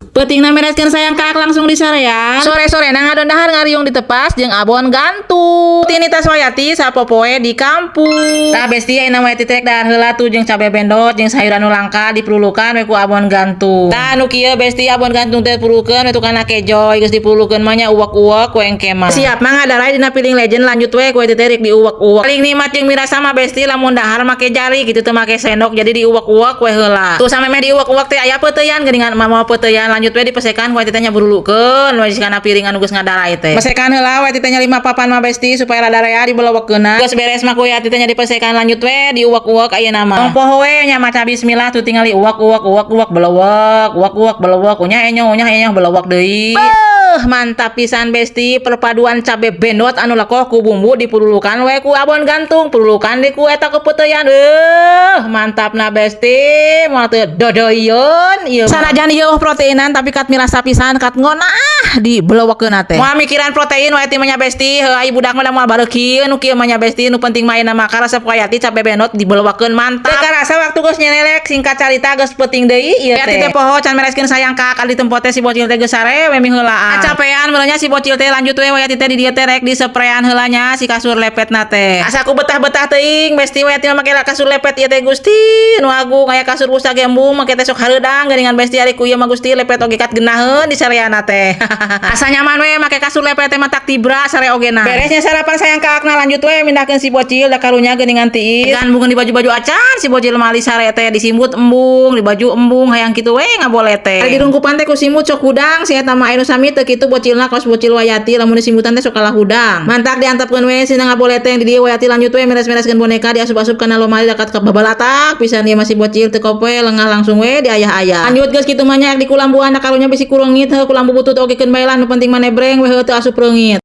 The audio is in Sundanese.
Peutingna mereskeun sayang kaak langsung disarean. Sore-sore na ngadon dahar ngariung ditepas jeung abon gantung. Rutinitas Wayati sapopoe di kampung. Tah, Besti, ayeuna Wayati teh dahar heula tuh jeung cabe bendot jeung sayuran nu langka dipurulukan we ku abon gantung. Tah, nu kieu, Besti, abon gantung teh purulukeun we kana kejo, geus dipurulukeun mah nya uwek-uwek we engke mah. Siap mah ngadarai dina piring legend, lanjut we ku teh rek diuwek-uwek. Paling nikmat jeung mirasa mah, Besti, lamun dahar make jari gitu, teu make sendok, jadi diuwek-uwek we heula. Tuh, samemeh diuwek-uwek teh aya peuteyan geuningan, mah peuteyan, lanjut we dipesekan ku teh nya, burulukeun we kana piring anu geus ngadarai teh. Pesekan heula we teh nya lima papan mah, Besti, supaya rada rea dibelewekeunna. Geus beres mah ku teh nya dipesekan, lanjut we diuwek-uwek ayeuna mah. Tong poho we nya maca bismillah. Tuh, tingali, uwek uwek uwek uwek, belewek, uwek uwek, belewek, unyah enyoh, unyah enyoh, belewek deui. Beuh, mantap pisan, Besti, perpaduan cabe bendot anu lekoh ku bumbu dipurulukan we ku abon gantung, purulukan di ku eta kepeuteyan. Mantap na, Besti, moal teu dodoyeun ieu. Sanajan ieu proteinan, tapi kat mirasa pisan, kat ngeunah di belewekeunna teh. Moal mikiran protein wae mah nya, Besti, heuh, ai budak mah da moal bareukieun nu kieu mah nya, Besti. Nu penting mah ayeuna mah karesep Wayati cabe bendot dibelewekeun, mantap. Teu karasa waktu geus nyelelek, singkat carita geus peuting deui ieu teh. Teh poho can mereskeun sayang ka kali tempo teh si bocil teh geus sare we miheulaan. Capean mulanya si bocil teh, lanjut we Wayati teh di dieu teh rek diseprean heula nya si kasur lepetna teh. Asa ku betah-betah teuing, Besti, Wayati mah make kasur lepet ieu teh. Gusti nu agung, aya kasur busa ge embung make teh, sok hareudang geuningan, Besti, ari ku ieu mah. Gusti, lepet oge kat geunaheun disareana teh. Asa nyaman we make kasur lepet teh, matak tibra sare ogena. Beresnya sarapan sayang ka akna, lanjut we mindahkeun si bocil, da karunya geuningan tiis. Gan bungeun di baju-baju acan si bocil mali sare teh, disimbut embung, di baju embung, hayang kitu we ngabole teh. Ari dirungkupan teh ku simut sok hudang si eta mah. Anu sami teu kitu bocilna kos bocil Wayati, lamun disimbutan teh sok kalah hudang. Mantak diantepkeun we sina ngabole teh di dieu. Wayati lanjut we meres-mereskeun boneka, diasup-asup kana lomari, dekat ke babalatak pisan ieu masih bocil, teu kope lengah, langsung we diayah-ayah. Lanjut geus kitu mah nya di kulambuan, karunya bisi ku reungit. Heuh, kulambu butut oge keun bae lah, nu penting mah nebreng we, heuh, teu asup reungit.